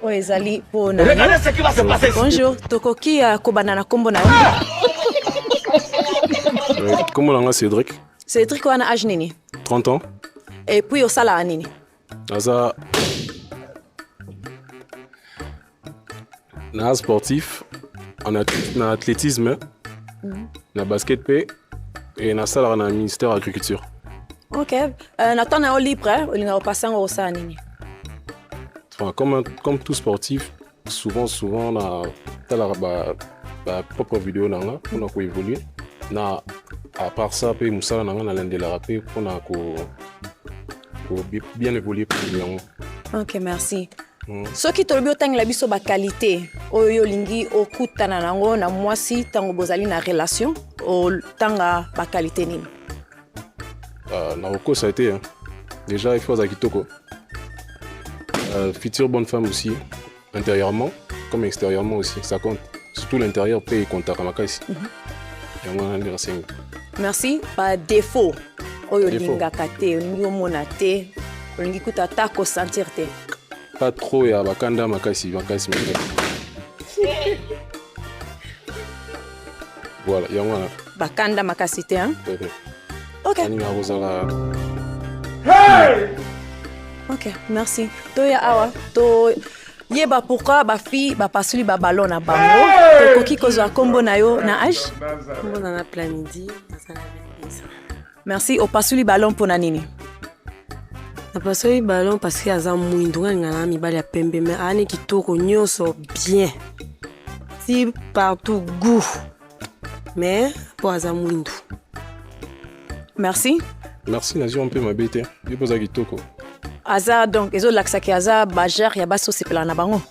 Oyo ezali mpo na yo. Bonjour, tokoki uh, kobanda na nkombo na yo? Nkombo na nga Cédric. Cédric wana age nini? 30 ans. Et puis osalaka nini? Naza na sportif en na athlétisme, na basket mpe e nasalaka na ministère ya agriculture. Ok, na temps na yo libre olingaka kopasa yango kosala nini? Enfin, comme tout sportif, souvent souvent na talaka ba propre vidéo na nga mpona koévoluer. Na à part ça mpe, mosala na nga nalandelaka mpe mpona ko bien évoluer yango. Ok, merci. Soki tolobi otangela biso baqualité oyo yo olingi okutana nango na mwasi ntango bozali na relation, otanga baqualité nini? Nakokosa te, hein. Déjà, il faut aza kitoko, future bonne femme aussi, intérieurement comme extérieurement aussi, ça compte. Surtout l'intérieur mpe ekontaka makasi. Yango wana nde nasengi. Merci. Badéfaut oyo Défaut. olingaka te, olingi omona te, olingi kuta ata kosentir te? Pas trop ya bakanda makasi makasi makasi. Voilà, yango wana. Bakanda makasi te, hein? Peut-être. Ok. Alingaka kozala. Ok, merci. Toya awa toyeba pourquoi bafille bapasuli baballon na bango. Tokoki kozwa nkombo na yo na age? Kombo na nga Plamidi, naza na 22 ans. Merci. Opasuli ballon mpona nini? Napasoli ballon parce que aza mwindu. Nga alinga na mibali ya pembe, mais aza ne kitoko nyonso bien ti partout goût, mais mpo aza mwindu. Merci. Merci. Nazwi mpe mabe te, yo mpo oza kitoko. Aza donc ezolakisaki aza bagenre ya basi osepelaka na bango?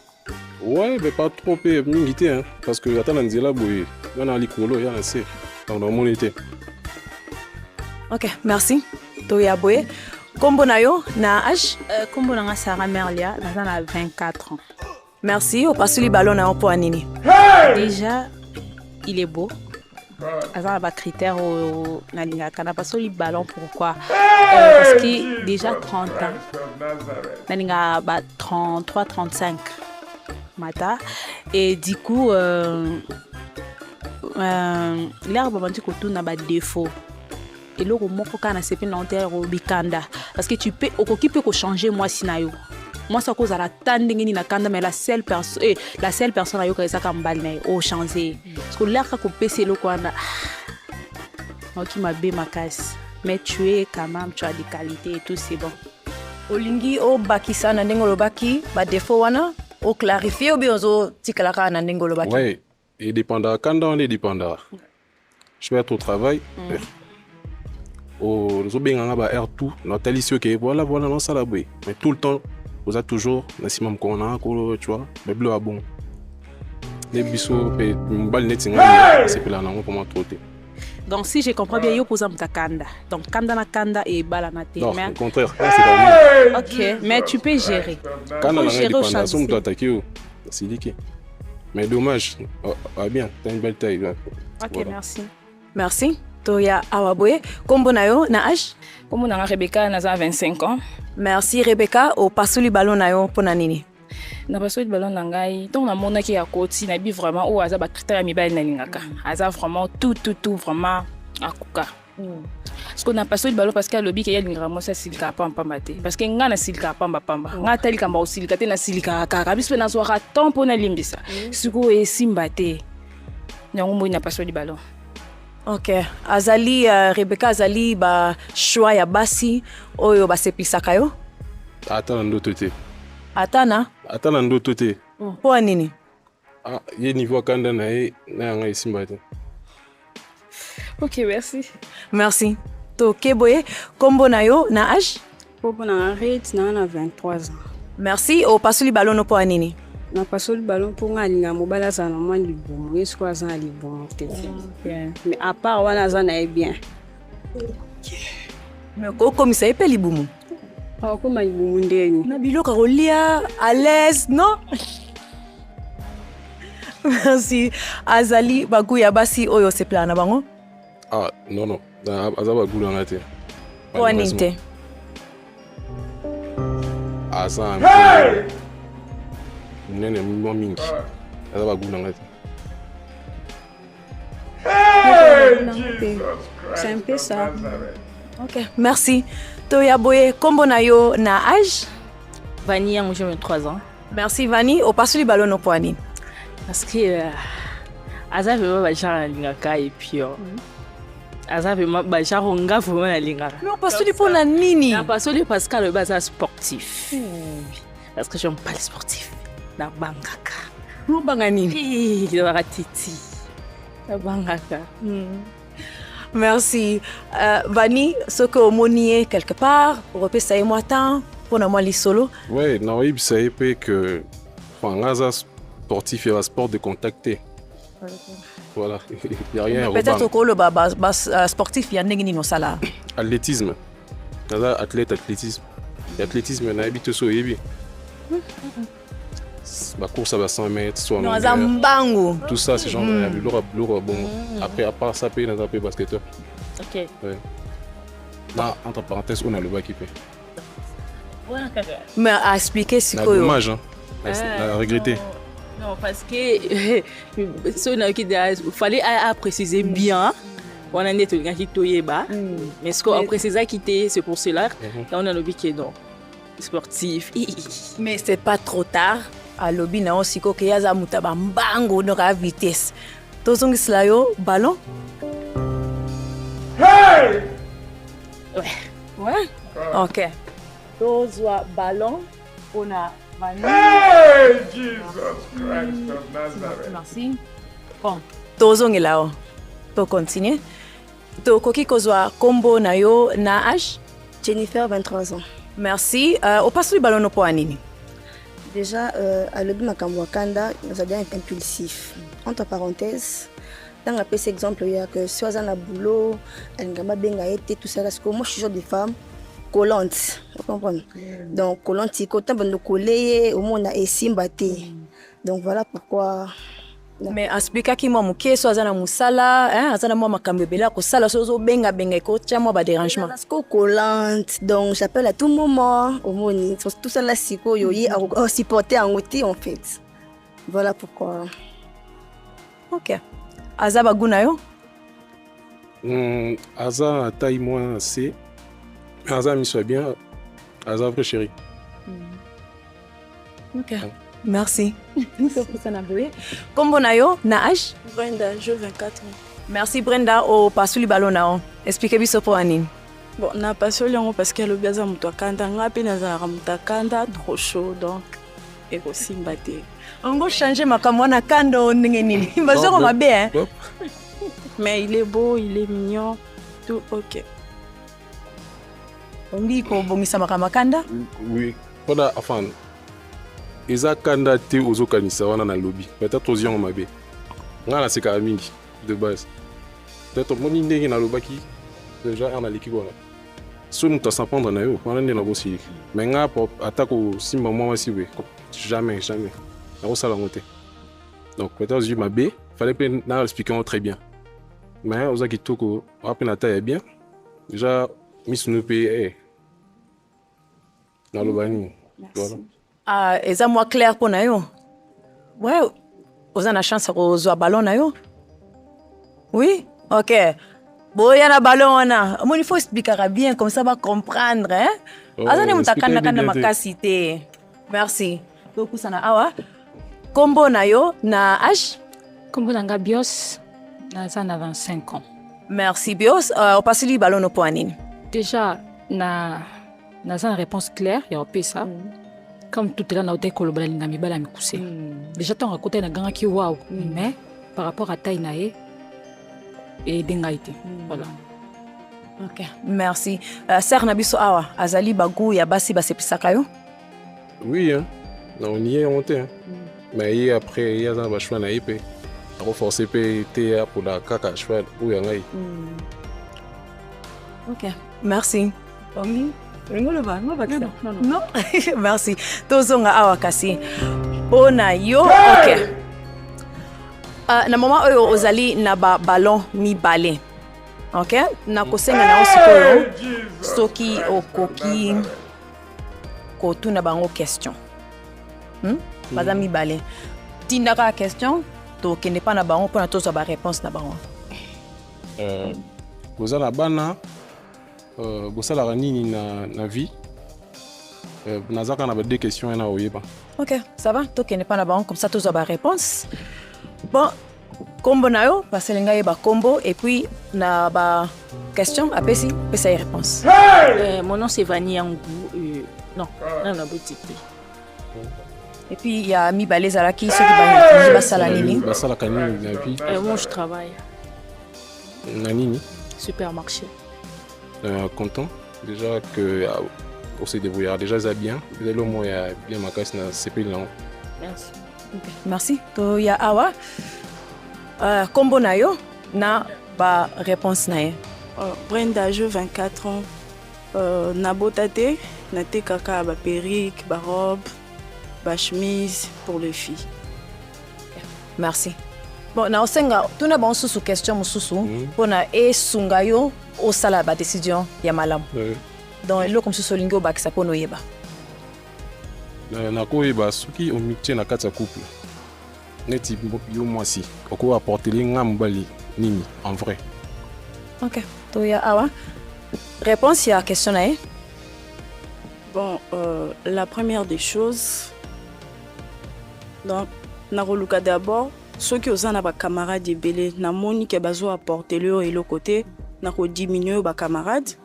Ouais, mais pas trop mpe mingi te, hein, parce que ata na nzela boye, ya na likolo, ya na se, donc namoni te. Ok, merci. Toya boye, nkombo na yo na age? Nkombo na nga Sara Merlia, naza na 24 ans. Merci. Opasuli ballon na yo mpo ya nini? Déjà, il est beau, aza na bacritère oyo nalingaka. Napasoli ballon pourquoi? Parce que déjà 30 ans, nalingaka ba 33, 35 mata. Et du coup, l'heure babandi kotuna badéfaut, eloko moko kaka nasepeli nango te, bikanda. Parce que tu peux, okoki mpe kochanger mwasi na yo. Mwasi akozala ata ndenge nini na kanda, mais la seule personne ayoka ezaka mobali na ye. Ochange ye parce que l'heure kaka opesi eloko wana, naoki mabe makasi. Mais tu es quand même, tu as des qualités et tout, c'est bon. Olingi obakisa na ndenge olobaki badéfaut wana, oclarifie, obi ozotikala kaka na ndenge olobaki? Ouais, edépendaka, kanda wana edépendaka. Je peux être au travail, ozobenga nga ba heure tout, natalisi oke, voilà voilà, nasala boye, mais tout le temps oza toujours na nsima mokolo na nga kolo, tu vois, babilo ya bongo nde biso mpe mobali neti ngai asepelaka nango vraiment trop te. Donc si je comprends bien, yo poza moto kanda, donc kanda na kanda ebalana te? Non. Mais au contraire, c'est pas. Ok, mais tu peux gérer. Kanda na ngai Gérer. dépendaka so moto ataki yo asiliki. Mais dommage. Oh, ah bien, t'as une belle taille là. Ok. Voilà. Merci. Merci. Toya awa boye, nkombo na yo na age? Kombo na nga Rebecca, naza 25 ans. Merci Rebecca. Opasuli ballon na yo mpona nini? Napasoli ballon na ngai ntongo namonaki ya koti, nayebi vraiment oyo aza bacritère ya mibali nalingaka. Aza vraiment tout tout tout, vraiment akoka. Parce que napasoli ballon parce que alobi ke ye alingaka mwasi asilikaka pambapamba te, parce que ngai nasilikaka pambapamba. Ngai ata likambo akosilika te, nasilikaka kaka. Biso mpe nazwaka temps mpo nalimbisa. Sikoyo esimba te, yango moi napasoli ballon. Ok, azali Rebecca azali bachoix ya basi oyo basepelisaka yo? Ata na ndoto te. Ata na? Ata na ndoto te. Mpo ya nini? Ah, ye niveau akanda na ye na yanga esimba te. Ok, merci. Merci. Toke boye, nkombo na yo na age? Kombo na nga Rit, na nga na 23 ans. Merci. Opasuli ballon mpo ya nini? Napasoli ballon mpo nga alingaka mobali azala na mwa libumu. Ye sikoyo aza na libumu te, mais à part wana aza na ye bien. Mais kokomisa ye mpe libumu? Akokoma libumu ndeni? Na biloko akolia à l'aise, non? Merci. Azali bagoût ya basi oyo osepelaka na bango? Ah non non, aza bagoût na nga te. Mpo ya nini te? Aza un peu. Minene mwa mingi. Aza ba goût na nga te. C'est un peu ça. Ok, merci. Toya boye, kombo na yo na âge? Vani yango, j'ai 23 ans. Merci Vani, opasuli ballon mpo nini? Parce que aza vraiment bagenre nalingaka et puis aza vraiment bagenre nga vraiment nalingaka. Mais opasuli mpo na nini? Napasoli parce que alobi aza sportif. Parce que j'aime pas les sportifs. Nabangaka. Obanga nini? Nabanga titi. Nabangaka. Merci. Vani, soki omoni ye quelque part, okopesa ye mwa temps mpona mwa lisolo? Ouais, naoyebisa ye mpe que, enfin, nga aza sportif ya basport de contact te. Voilà, y a rien. Peut-être okoloba ba sportif ya ndenge nini osala? Athlétisme. Naza athlète athlétisme. Athlétisme, nayebi te so oyebi bacourse ya ba 100 mètres soit Non, aza mbangu. Tout ça, c'est genre ya biloko ya biloko ya bongo. Après, à part ça mpe, naza mpe basketteur. Ouais. Na entre parenthèse oyo nalobaki mpe. Wana kaka. Mais aexpliquer Na sikoyo. dommage, hein. Na regretté. Non, parce que so nayoki fallait a préciser bien wana nde tolingaki toyeba, mais ce qu'on aprécisaki te, c'est pour cela yango nalobi ke non, sportif. Mais c'est pas trop tard. Alobi na yo sikoyo ke ye aza moto ya bambangu, donc aya vitesse. Tozongisela yo ballon. Ouais. Ouais, ok, tozwa ballon mpona Vani. Merci. Bon, tozongela yo, tocontinue. Tokoki kozwa nkombo na yo na âge? Jennifer, 23 ans. Merci. Opasuli ballon mpo ya nini? Déjà, alobi makambo ya kanda, nazali impulsif. Entre parenthèses, ntango apesi exemple ya que so aza na boulot, alinga babenga ye te, tout ça. Parce que moi, je suis genre de femme collante, comprendre? Donc collante, kota bando kole ye, omona esimba te. Donc voilà pourquoi. Mais expliquaki mwa moke, so aza na mosala, hein, aza na mwa makambo ebele ya kosala, so ozobengabenga ekotya mwa badérangement. Parce que collante, donc j'appelle à tout moment, omoni tout ça là. Sikoyo ye akosupporter yango te en fait. Voilà pourquoi. Ok, aza bagoût na yo? Aza na taille mwa na se, mais aza miso ya bien, aza vrai chéri. Ok, merci. Topusana boye. Nkombo na yo na âge? Brenda, j'ai 24 ans. Merci Brenda. Opasuli ballon na yo, explique biso mpo ya nini. Bon, napasoli yango parce que alobi aza moto akanda. Nga mpe nazalaka moto akanda trop chaud, donc ekosimba te. Ongo change makambo wana, kanda o ndenge nini, bazoko mabe, hein? Hop. Mais il est beau, il est mignon, tout ok. Ongi kobongisa makambo ya kanda? Oui, mpona, enfin, eza kanda te ozokanisa wana. Nalobi peut-être ozwi yango mabe. Ngai nasekaka mingi de base. Peut-être omoni ndenge nalobaki déjà r naleki wana. So moto as'en prendre na yo wana nde nakosilika, mais ngai ata kosimba mwa mwasi boye, jamais, jamais nakosala yango te. Donc peut-être ozwi mabe, fallait mpe na expliquer yango très bien. Mais oza kitoko, oa mpe na taille ya bien déjà, miso no mpe naloba nini, voilà. Ah, eza mwa clair mpo na yo. Ouais, oza na chance ya kozwa ballon na yo. Oui, ok, boya na ballon wana. Omoni, faut expliquaka bien, comme ça bacomprendre, hein? Oh, Aza nde moto explique akandakanda bien te. Makasi te. Merci. Topusana awa. Nkombo na yo na âge? Nkombo na nga Bios, naza na 25 ans. Merci Bios. Opasuli ballon mpo ya nini? Déjà na naza na réponse claire ya opesa. Comme tout là, nautai koloba, nalinga mibali ya mikuse. Déjà ntango akotaki, nagangaki waw, mais par rapport à taille na ye, eyede ngai te. Voilà. Ok, merci. Sœur na biso awa, azali bagoût ya basi basepisaka yo? Oui, hein. Non, on y est honte, hein. Mais ye après, ye aza na bachoix na ye mpe akoforce mpe te apola kaka choix oyo ya ngai. Ok, merci. Ongi olingi oloba ngo bakisa? Non, merci. Tozonga awa kasi mpo na yo. Ok, na moma oyo ozali na baballon mibale. Ok, nakosenga na yo sikoyo soki okoki kotuna bango question. Baza mibale. Tinda kaka question, tokende mpa na bango mpona tozwa baréponse na bango. Boza na bana, bosalaka nini na vie? Naza kaka na ba deux questions wana oyeba. Ok, ça va, tokende mpa na bango, comme ça tozwa baréponse. Bon, nkombo na yo, basele ngai yeba nkombo et puis na baquestion apesi, pesa ye réponse. Mon nom, c'est Vani Yangou. Non, non, non, boutique. Et puis ya mibale ezalaki soki balingi basala nini. Basalaka nini na vie? Moi, je travaille. Na nini? Supermarché. Content déjà que on se débrouillera déjà, eza bien, eza eloko ya bien makasi na sepeli nango. Merci. Ok, merci. Toya awa, nkombo na yo na baréponse na ye. Brenda, j'ai 24 ans. Nabota te, natekaka baperruque, barobe, bachemise pour les filles. Merci. Bon, na osenga tuna bango susu question mosusu mpona esunga yo osala badécision ya malamu. Donc eloko mosusu olingi obakisa mpona oyeba? Nakoyeba soki omitie na kati ya couple, neti yo mwasi, okoki apporter nga mobali nini en vrai? Ok, toya awa, réponse ya question na ye. Bon, la première des choses, donc, nakoluka d'abord soki oza na bacamarade ebele, namoni ke bazoapporter yo eloko te, nakodiminue yo bacamarade.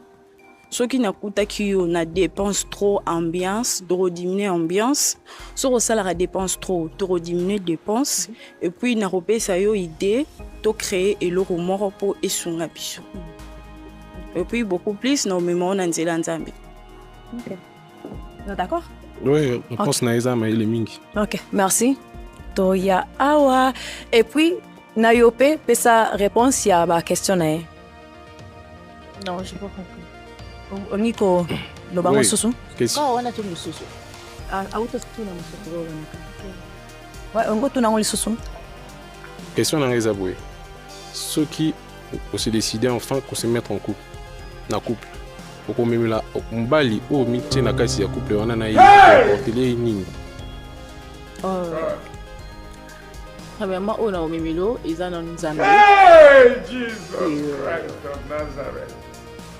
Soki nakutaki yo na dépense trop, ambiance, tokodiminue ambiance. Soki osalaka dépense trop, tokodiminue dépense. Et puis nakopesa yo idée, tocréer eloko moko mpo esunga biso. Et puis beaucoup plus, na omema yo na nzela Nzambe. Ok. D'accord. Oui, réponse na eza mayele mingi. Ok, merci. Toya awa, et puis na yo mpe pesa réponse ya baquestion na ye. Non, j'ai pas compris. Olingi koloba Oui. mosusu? Question. Kaka wana to mosusu? Auta tuna mosusu oyo wana. Ouais, ongo tuna yango lisusu. Question na ngai eza boye: soki ose décider enfin kose mettre en couple, na couple, okomemela mobali oyo mitie na kati ya couple wana na ye, apporter ye nini? Premièrement, oyo na omemelo eza nanu Nzambe.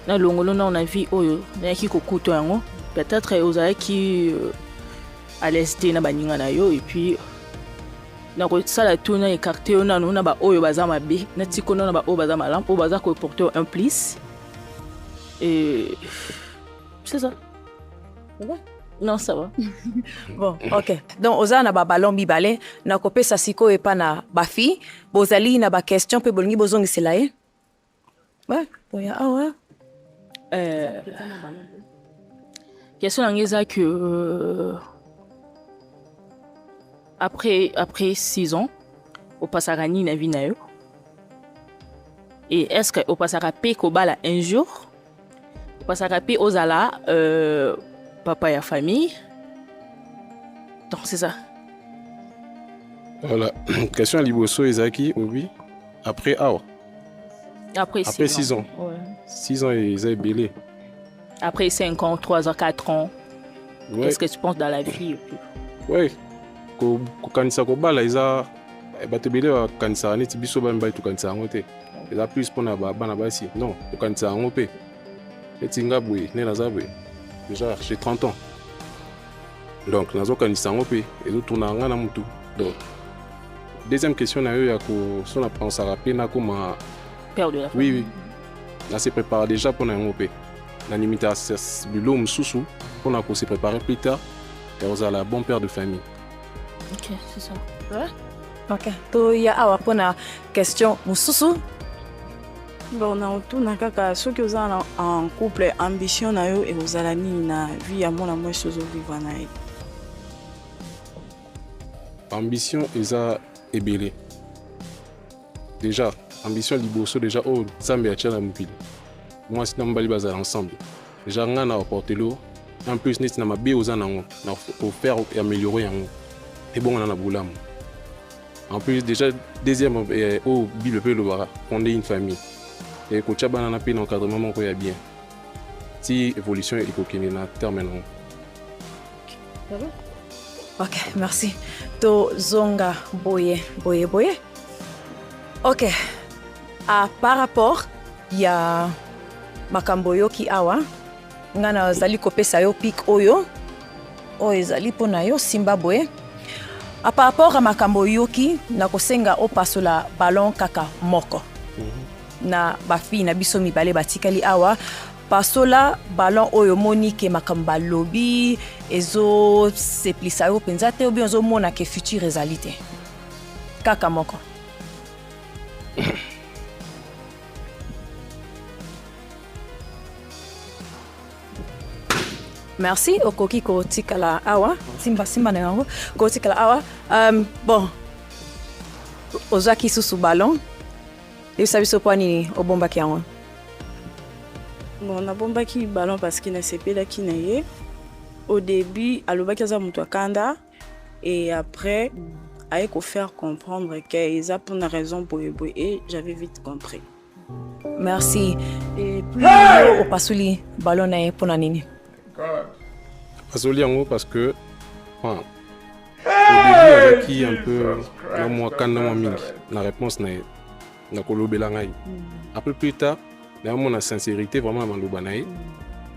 Na longolo nao na vie oyo nayaki kokuta yango, peut-être ozalaki à l'aise te na baninga na yo, et puis nakosala tu na écarte yo nanu na baoyo baza mabe, natiko nano na baoyo baza malamu, oyo baza koporte yo un plus, et c'est ça. Non, ça va. Bon, ok, donc oza na baballon mibale. Nakopesa sikoyo epa na bafille. Bozali na baquestion mpe bolingi bozongisela ye? Ouais, boya awa. Question na ngai eza que après 6 ans, opasaka nini na vie na yo, et est ce que opasaka mpe kobala un jour, opasaka mpe ozala papa ya famille? Donc c'est ça. Voilà, question ya liboso ezalaki obi après awa. Après Après 6 6 ans. Ouais. 6 ans eza ebele. Après 5 ans, 3 ans, 4 ans. Ouais. Qu'est-ce que tu penses dans la vie et puis... Ouais, kokanisa kobala eza bato ebele bakanisaka neti biso bamibali tokanisa yango te, eza plus mpona bana basi. Non, tokanisa yango mpe. Neti nga boye, nde naza boye, déjà j'ai 30 ans, donc nazokanisa yango mpe, ezotourna nga na mutu. Donc deuxième question na yo ya so na pensaka mpe nakoma père de la Oui, na se prépare déjà mpona yango mpe, na limitaka bilo mosusu mpona kose préparer plus tard ya kozala bon père de famille. Ok, c'est ça. Ouais. Ok, toya awa mpona question mosusu. Bon, na otuna kaka soki oza na en couple, ambition na yo ekozala nini na vie ya mwana mwasi ozovivre na ye? Ambition eza ebele. Déjà ambition liboso, déjà oyo Nzambe atia na mokili, mwasi na mobali bazala ensemble. Déjà ngai na aportelo en plus neti na mabe oza nango, na kofaire améliorer yango, ebongana na bolamu. En plus, déjà deuxième, oyo Bible mpe elobaka, fonder une famille, kotia bana na mpe na encadrement moko ya bien, ti évolution ekokende na terme nango. Ok, merci. Tozonga boye boye boye. Ok. A par rapport ya makambo oyoki awa, nga nazali kopesa yo pic oyo oyo ezali mpo na yo, simba boye. A par rapport ya makambo oyoki, nakosenga opasola ballon kaka moko. Na bafille na biso mibale batikali awa, pasola ballon oyo omoni ke makambo balobi ezoseplisa yo mpenza te, obi ozomona ke futur ezali te, kaka moko. Merci, okoki kotikala awa, simba simba na yango, kotikala awa. Bon, ozwaki susu ballon, yebisa biso mpo nini obombaki yango. Bon, nabombaki ballon parce que nasepelaki na ye. Au début alobaki aza moto akanda, et après aye kofaire comprendre que eza mpona raison boye boye, et j'avais vite compris. Merci. Et puis yo opasoli ballon na ye mpona nini? Pasoli yango parce que, enfin, au début azalaki un peu na mwa kanda mwa mingi na réponse na ye na kolobela ngai. Après, plus tard, nayamona sincérité vraiment na maloba na ye,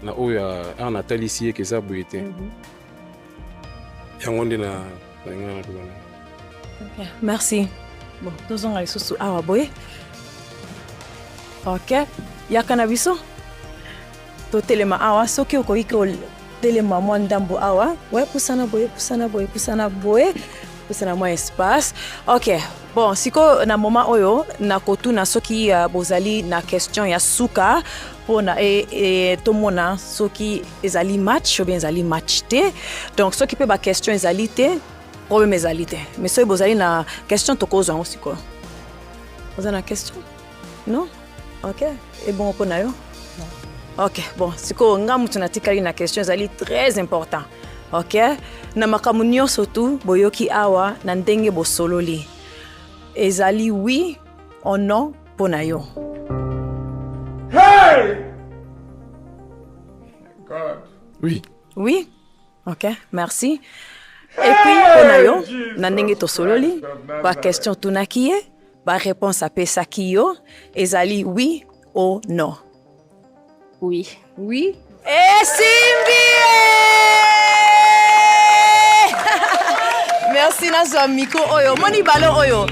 na oyo awa natalisi ye ke eza boye te. Yango nde na nalinga na loba na ye. Ok, merci. Bon, tozonga lisusu awa boye. Ok, yaka na biso totelema awa. Soki okoki kotelema mwa ndambo awa, we pusana boye, pusana boye, pusana boye, pusana mwa espace. Ok, bon, sikoyo na moment oyo nakotuna soki bozali na question ya suka mpona tomona soki ezali match ou bien ezali match te. Donc soki mpe baquestion ezali te, problème ezali te, mais soki bozali na question, tokozwa yango sikoyo. Oza na question? Non? Ok, ebongo mpo na yo? Ok, bon, sikoyo nga moto natikali na question ezali très important. Ok, na makambo nyonso tu boyoki awa na ndenge bosololi, ezali oui ou non mpo na yo? Hey! God. Oui. Oui. Ok, merci. Et puis mpo na yo, na ndenge tosololi, baquestion tunaki ye, baréponse apesaki yo, ezali oui ou non? Oui. Oui. Esimbi! Merci. Nazwa micro oyo. Omoni ballon oyo,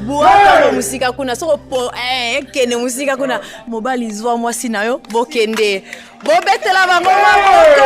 bwaka mosika kuna. Soko po ekende mosika kuna. Mobali, zwa mwasi na yo, bokende, bobetela bango maboko.